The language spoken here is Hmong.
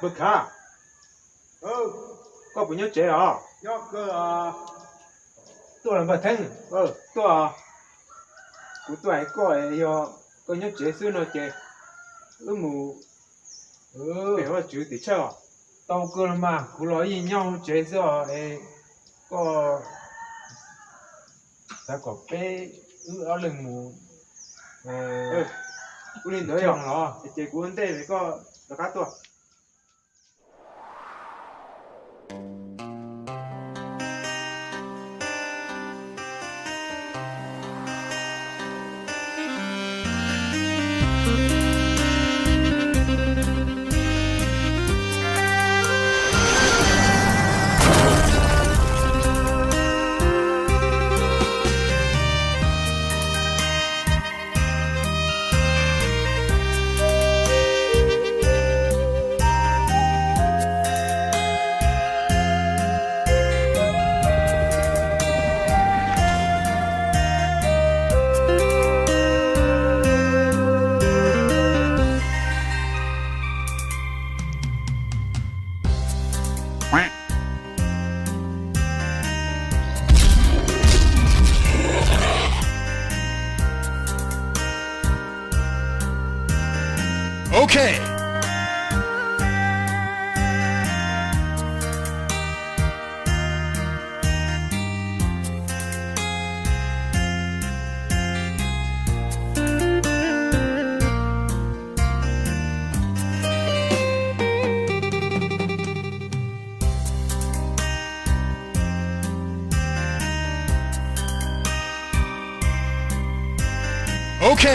Npawg Khav, koj puas nyob tsev os? Tuaj los npawg Theeb, tuaj. Kuv tuaj hais koj, yog koj nyob tsev xwb no ces wb mus pem Vaj Tswv tim tshawj os. Tau kawg los mas, kuv los yeej nyob hauv tsev xwb os. Koj xav kom peb wb ob leeg mus? Ua li ntawd yog los ces kuv ua ntej koj rov qab tuaj. Ok. Ok.